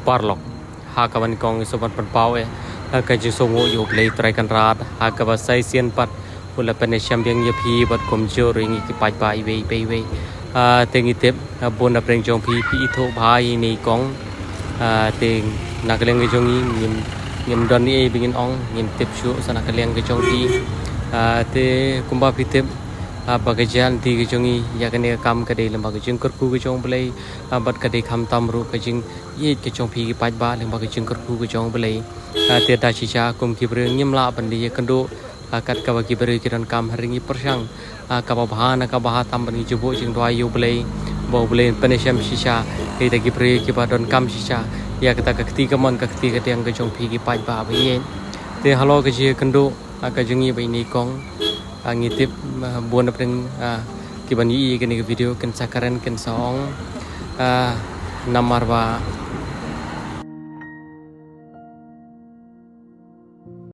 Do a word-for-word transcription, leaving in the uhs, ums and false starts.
paralok. Ha kaba nyngkong ngi sngewbha ban pynpaw ïa ka jingsngewnguh ïa U Blei Trai Kynrad ha kaba sa shisien pat u la pynïashem biang ïa phi bad kumjuh ruh ïa ngi ki paidbah iwei pa iwei. Ah, te ngi tip, ah, bun na pdeng jong phi phi ithuh bha ïa ine i kong. Ah, te na ka liang ka jong ngi ngim, ngim don ei ei ba ngin ong, ngin tip shuh sa na ka liang ka jong phi. Ah, te kumba phi tip, ah, ba ka jingïaid lynti ka jong ngi ïa kane ka kam ka dei lyngba ka jingkyrkhu ka jong U Blei, ah, bad ka dei khamtam ruh ka jingïeit ka jong phi ki paidbah lyngba ka jingkyrkhu ka jong U Blei. Ah, te da shisha kum ki briew ngim lah ban ïakynduh, ah, kat kaba ki briew ki donkam, hynrei ngi pyrshang, ah, kaba bha na kaba bha tam ban ngi ju buh jingduwai ïa U Blei, ba U Blei un pynïashem shisha ïa kita ki briew kiba donkam shisha ïa kata ka kti kamon ka kti kadiang ka jong phi ki paidbah ba ïeit. Te halor ka jingïakynduh, ah, ka jong ngi bad ine i kong, ah, ngi tip, ah, bun na pdeng, ah, kiban ïohi ïa kane ka video kin sa kren kin sa ong, ah, namar ba